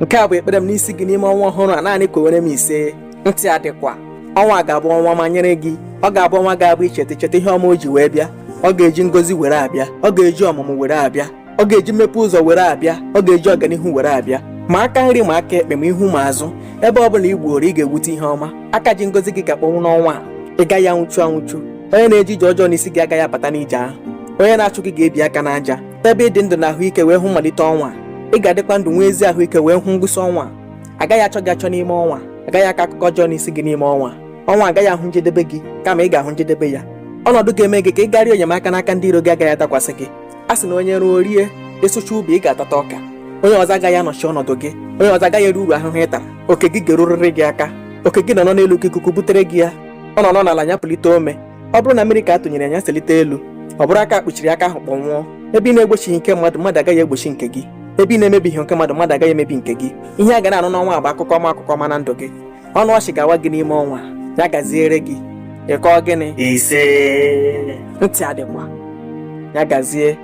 Nke a bụ ekpere m n'isi gị n'ime ọnwa ọhụrụ a. Naanị kwewere m ise. Ntị adịkwa. Ọnwa ga-abụ ọnwa ọma nyere gị. Ọ ga-abụ ọnwa ga-abụ icheta cheta ihe ọma o ji wee bịa. Ọ ga-eji ngozi were abịa, ọ ga-eji ọmụmụ were abịa, ọ ga-eji mmepe ụzọ were abịa, ọ ga-eji ọganihu were abịa. Ma aka nri, ma aka ekpe, ma ihu, ma azụ, ebe ọ bụla i gbuoro, ị ga-egwute ihe ọma. Aka ji ngozi gị ga-akpọnwụ n'ọnwa a. Ị gaghị anwụchu anwụchu. Onye na-eje ije ọjọọ n'isi gị agaghị abata n'ije ahụ. Onye na-achụ gị ga-ebi aka n'aja. Ebe ị dị ndụ na ahụike wee hụ mmalite ọnwa, ị ga-adịkwa ndụ nwee ezi ahụike wee hụ ngwụsị ọnwa. Agaghị achọ gị achọ n'ime ọnwa. Agaghị akọ akụkọ ọjọọ n'isi gị n'ime ọnwa. Ọnwa agaghị ahụ njedebe gị, kama ị ga-ahụ njedebe ya. Ọnọdụ ga-eme gị ka ị garịa enyemaka n'aka ndị iro gị agaghị adakwasị gị. A sị na onye rụọ rie. Ịsụcha ubi, ị ga-atata ọka. Onye ọzọ agaghị anọchi ọnọdụ gị. Onye ọzọ agaghị eru uru ahụhụ ị tara. Oke gị ga-erurịrị gị aka. Oke gị nọ n'elu ka ikuku butere gị ya. Ọ nọ n'ala ya pụlite ome. Ọ bụrụ na mmiri ka a tụnyere ya, selite elu. Ọ bụrụ aka kpuchiri aka ahụ, kpọnwụọ. Ebe ị na-egbochighị nke mmadụ, mmadụ agaghị egbochi nke gị. Ebe ị na-emebighị nke mmadụ, mmadụ agaghị emebi nke gị. Ihe a ga na-anụ n'ọnwa bụ akụkọ ọma, akụkọ ọma na ndụ gị. Ọnụ ọchị ga-awa gị n'ime ọnwa. Ya gaziere gị. Ịkọ gịnị? Ise. Ntị adịkwa. Ya gazie.